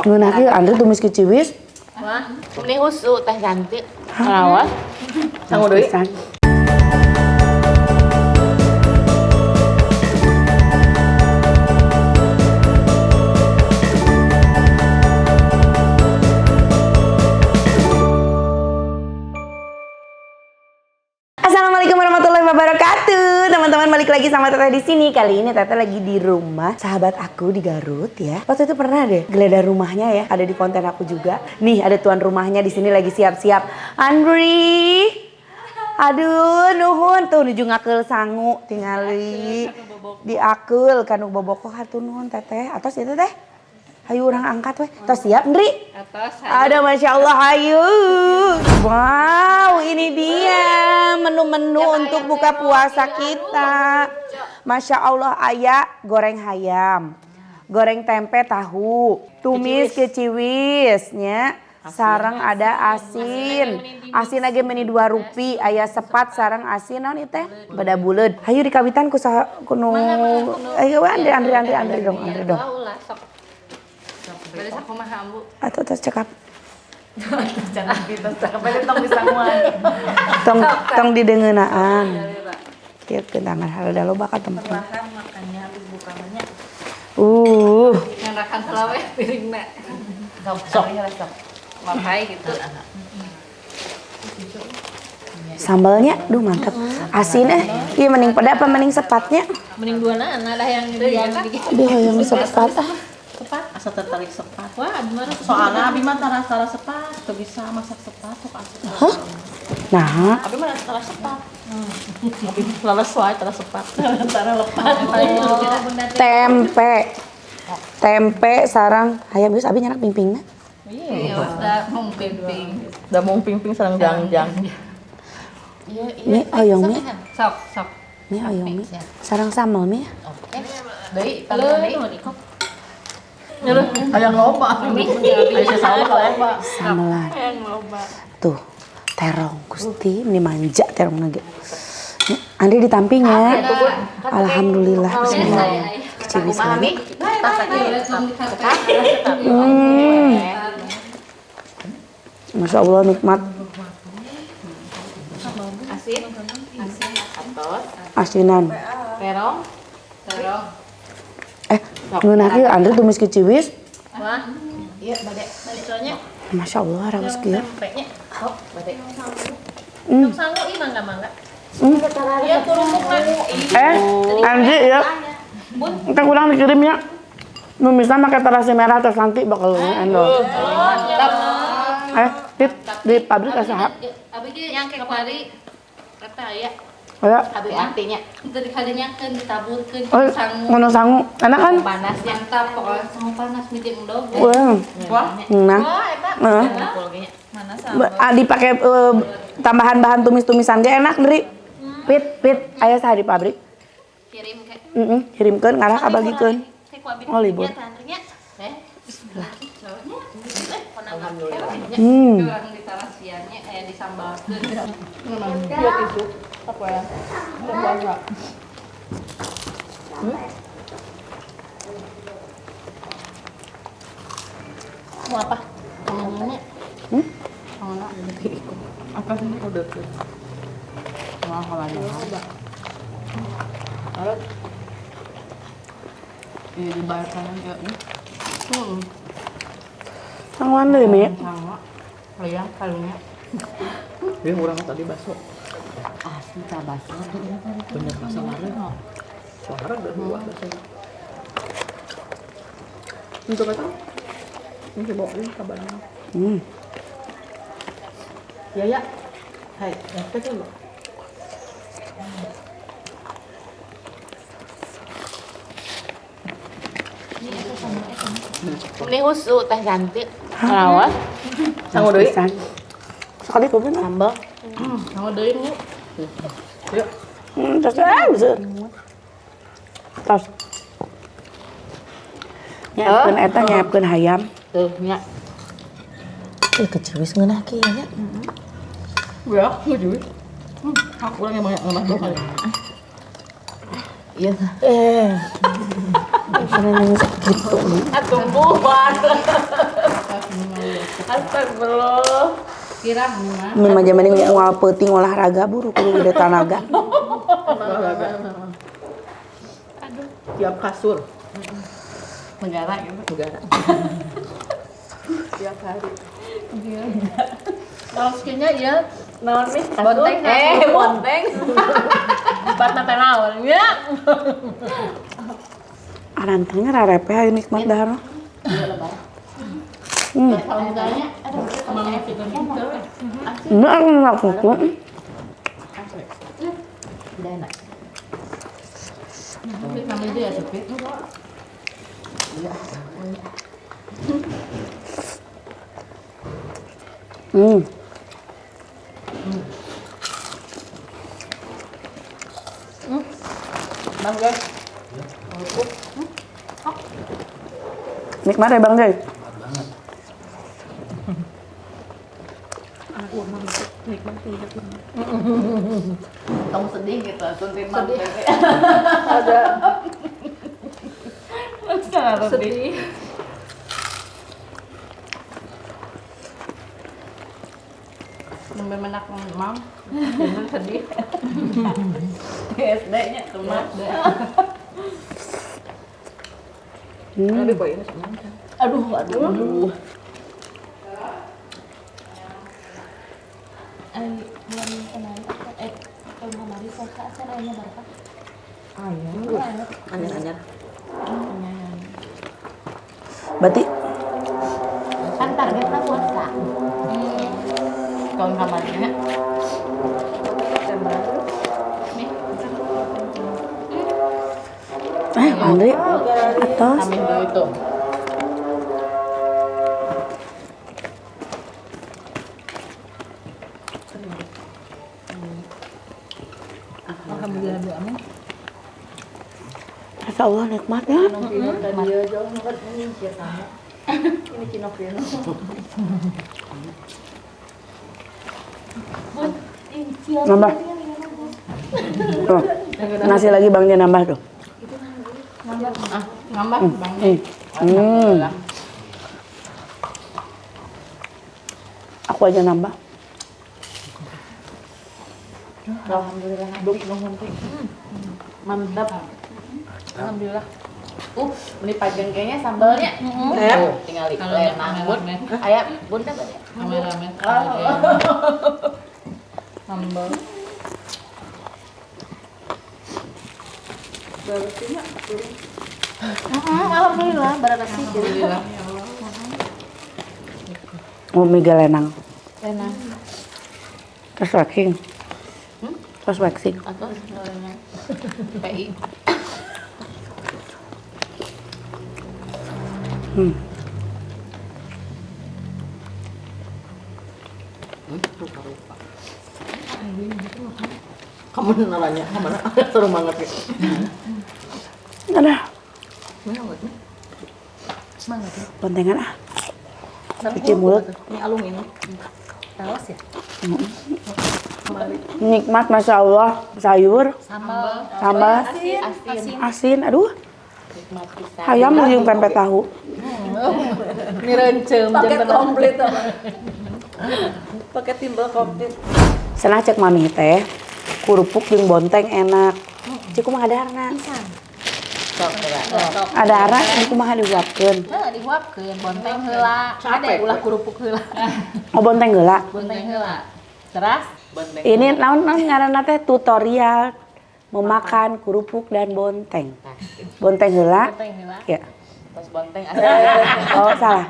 Ngeunah kieu Andre tumis kiciwis. Wah, ini khusus teh cantik. Rawas. Sangu deui. Assalamualaikum warahmatullahi wabarakatuh. Teman-teman, balik lagi sama Teteh di sini. Kali ini Teteh lagi di rumah sahabat aku di Garut ya. Waktu itu pernah deh geledah rumahnya ya, ada di konten aku juga. Nih, ada tuan rumahnya di sini lagi siap-siap. Andri. Aduh, nuhun tuh nuju ngakeul sangu tingali. Diakeul kanu bobokoh hatur nuhun Teteh. Atos itu teh. Hayu urang angkat weh. Tos siap, Ndri? Atos. Ada, Masya Allah, hayu. Wow, ini dia menu-menu untuk buka puasa kita. Masya Allah, ayah goreng hayam, goreng tempe tahu, tumis keciwisnya, sareng ada asin. Asin lagi meni 2 rupi, aya sepat sareng asin naon ieu teh? Beda buleud. Hayu dikawitan ku saha kuno. Ayo Andre, Andre, Andre, Andre dong, Andre dong. Ulah sok. Bade sakumaha, Ambu? Atau tos cekap. Jangan gitu, sampai tong disanguan. Tong tong didengeunaan. Kieu ke tangan hareuda loba ka tempat. Perlahan makannya habis bukannya. Ngarakan selawe piringna. Sok, sok. Sok. Mapai gitu. Sambalnya, duh mantap. Asin eh. Iya mending peda apa mending sepatnya? Mending dua nana lah yang yang Aduh yang sepat ah. Sepat, asa tertarik sepat. Wah, gimana? Soalnya abi mah tara-tara sepat, tuh bisa masak sepat, sok asup. Hah? Nah, Abi mah tara sepat. Abi mah leles wae tara sepat. Tara lepas. Tempe. Tempe sarang hayam geus abi nyanak pingpingna. Iya, udah mau pimping. Da mung pingping sareng jangjang. Iya, Mi oyong mi. Sok, sok. Mi oyong mi. Sarang sambal mi. Oke. Deui, tambah deui. Hayang loba. Aya sesama loba. Sambelan. Yang loba. Tuh, terong Gusti, ini manja terong ge. Andri ditampinya. Alhamdulillah. Bismillah. Keciwis lagi. Masya Allah nikmat. Asin. Asin atos. Asinan. Terong. Terong. Eh, ngeunah kieu Andri tumis kiciwis. Wah. Iya, bade. Soalnya Masya Allah raos kieu. tempenya. Sok, bade. Hmm. Sangu ih mangga-mangga. Iya, kerupuk mah. Eh, Andri ya. Kita kurang dikirimnya. Numisnya pakai terasi merah terus nanti bakal endol. Eh, di pabrik asa. Abi ge yang kayak kuari kata ya. Aya. Abi artinya dari kadenyakeun ditaburkeun Oh, sangu. ngono sangu. Enak kan? Panas mantap pokoknya sangu panas mijing endog. Wah. Nah. Wah, eta. Heeh. Dipakai tambahan bahan tumis-tumisan ge enak, Ndri. Pit, pit, aya saha di pabrik? Kirim ke. Heeh, kirimkeun ngarah kabagikeun. Oh, libur. Eh. Bismillah. Alhamdulillah. Kurang ditarasiannya disambalkeun. Iya itu. Apa ya? Puasa. Mau apa? Ngomongnya. Hmm? Apa sih udah tuh? Wah, kalau ada. Iya dibayarkan ya. Sanguan deui, Mi. Sama. Iya, kalungnya. Dia kurang tadi bakso. Asli tak bakso. Bener bakso wareg. Wareg udah dua bakso. Untuk apa? Ini coba ini kabarnya. Ya ya. Hai, ya dulu. Ini khusus teh cantik. Rawas. Sangu deui. Sekali kopi mah. Sambal. Sangu deui, Bu. Yuk. Terus bisa. Terus. Nyiapkeun eta nyiapkeun hayam. Tuh, nya. Ih, keciwis ngeunah kieu nya. Ya, lucu. Aku kurang yang banyak ngemas dua kali. Iya. Eh. Karena yang gitu. Tumbuhan. Astagfirullah. Kira mah. Memang zaman ini unggal peuting olahraga buru kudu gede tanaga. Tiap kasur. Negara gitu. Negara. Tiap hari. Kalau skinnya ya naon nih? Bonteng. Bonteng. Empat mata naon ya. Arantengnya rarepe ayo nikmat dahar. Kalau misalnya ada Ini aku nggak kuku. udah enak. Sama itu ya sepi. Bang guys. Nikmat ya Bang Jay? Tong sedih gitu, suntin sedih. Ada Sedih. sedih. Nembe menak mam. Bener sedih. Di SD-nya kemah. Ada boy ini semua. Aduh, aduh. Anyar-anyar. Berarti Kan targetnya puasa. Tahun kamarnya. Nih, Andri atas. amin dulu itu. Alhamdulillah doa amin. Masya Allah nikmat ya. Nambah. Tuh. Nasi lagi Bang Jay nambah tuh. Ah, nambah Bang. Aku aja nambah. Alhamdulillah. Mantap. Alhamdulillah. Beli pajang kayaknya sambalnya. Tuh, tinggal lenang bun. Aya bun kan tadi. Rame-rame. Sambal. Alhamdulillah, barakasih. Alhamdulillah. Oh, mie lenang. Lenang. Terus waxing. Terus waxing. Atau lenang. PI. Rupa-rupa. Kamu nanya, mana? Seru banget gitu. Ada. Semangat ya. Bontengan ah. Cuci mulut. Ini alung ini. Tawas ya? Nikmat Masya Allah. Sayur. Sambal. Sambal. Asin. Asin. Aduh. Nikmat pisan. Hayam jeung tempe tahu. Ini rencem. Paket komplit apa? Paket timbel komplit. Senah cek mami teh. Kerupuk jeung bonteng enak. Cik kumaha daharna? Sok, coba. Ada arah kumaha diuapkeun. Heuh, dihuapkeun bonteng heula. Ada ulah kerupuk heula. Oh bonteng heula. Bonteng heula. Terus bonteng. Ini naon naon ngaranna teh tutorial memakan kerupuk dan bonteng. Bonteng heula. Bonteng heula. Ya. Terus bonteng asin. Oh, salah.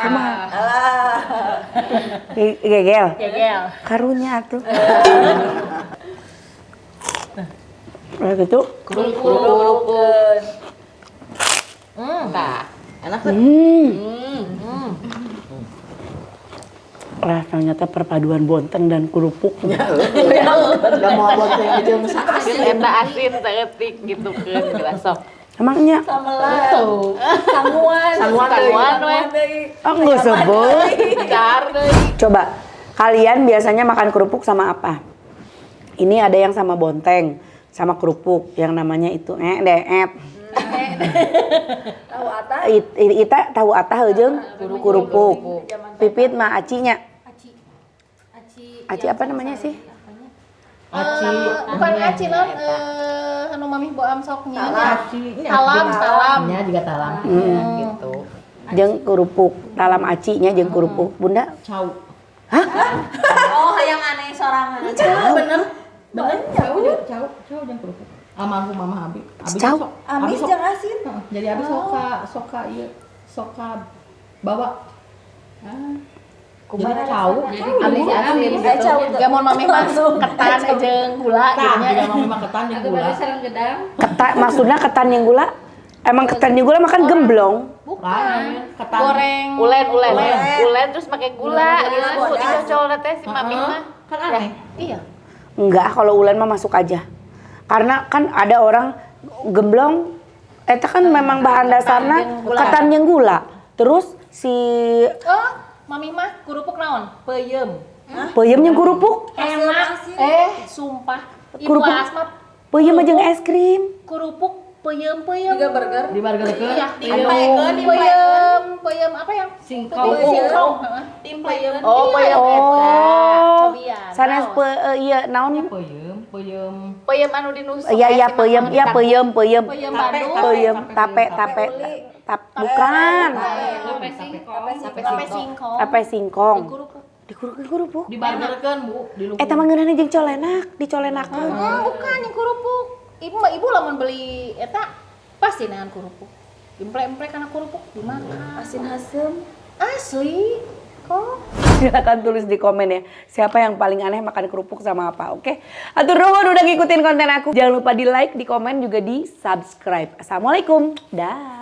Kumaha? Gegel. Gegel. Karunya tuh. Kayak gitu. Kerupuk. Tah. Enak tuh. Lah ternyata perpaduan bonteng dan kerupuk. Gak mau bonteng aja masa Asin eta asin saeutik gitu keun geura sok. Emangnya? Samelan. Sanguan. Sanguan deui. Sanguan we. Oh, nggak sebut. Car deui. Coba, kalian biasanya makan kerupuk sama apa? Ini ada yang sama bonteng, sama kerupuk, yang namanya itu et. Tahu atah. Ita tahu atah jeung kerupuk. Pipit mah acinya. Aci. Aci. Aci apa namanya sih? Aci. Bukan aci non, anu mami boam soknya. Aci. Talam, talam. Nya juga talam gitu. Jeung kerupuk, talam acinya jeung kerupuk. Bunda, Cau. Oh, hayang aneh sorangan. Cau. Bener. Bener cau jeung cau, cau jeung kerupuk. Almarhum mama abi. Abi Cau. sok. Abi Amis sok. jeung asin. Heeh, jadi abi soka soka ieu soka bawa. Ah. Jadi cau. Amis asin Eh, gitu. cau. Gak mau mami masuk ketan jeung gula Tah, gitu nya. juga mami mah ketan jeung gula. Ketan maksudnya ketan yang gula? Emang ketan yang gula makan gemblong? Bukan. Ketan. Goreng. Ulen, ulen, Ulen. ulen terus pakai gula gitu. Bodas. Dicocol teh si mami Heeh. mah. Kan aneh. Iya. Enggak, kalau ulen mah masuk aja. Karena kan ada orang gemblong eta kan memang bahan dasarnya ketan yang gula. Terus si Oh, mami mah kerupuk naon? Peyem. peyem yang kerupuk, Enak. Asin. Sumpah. Ibu Kerupuk. Asma peyem aja jeung es krim. kerupuk peyem-peyem. Juga burger. Di burgerkeun. Iya, Dimplekeun, peyem, peyem apa yang? Singkong. Putih, singkong. Heeh. Dimplekeun. Oh, peyem eta. Oh. Cobian. Sanes Naon? pe iya naon? Peyem, peyem. Peyem anu dinusuk. Iya iya peyem, iya peyem, peyem. Peyem Tape, Bandung. Peyem, tape, tape, tap, bukan. Tape singkong. Tape singkong. Tape singkong. Kerupuk. Dikuruk kerupuk. Di burgerkeun, Bu, di luhur. Eta mah ngeunahna jeung colenak, dicolenakeun. Bukan yang kerupuk. Ibu mah ibu lamun beli eta pasti nahan kerupuk. Dimplek-emplek karena kerupuk dimakan. Asin asem. Asli. Kok? Silahkan tulis di komen ya, siapa yang paling aneh makan kerupuk sama apa, oke? Hatur nuhun udah ngikutin konten aku. Jangan lupa di like, di komen, juga di subscribe. Assalamualaikum. Dah.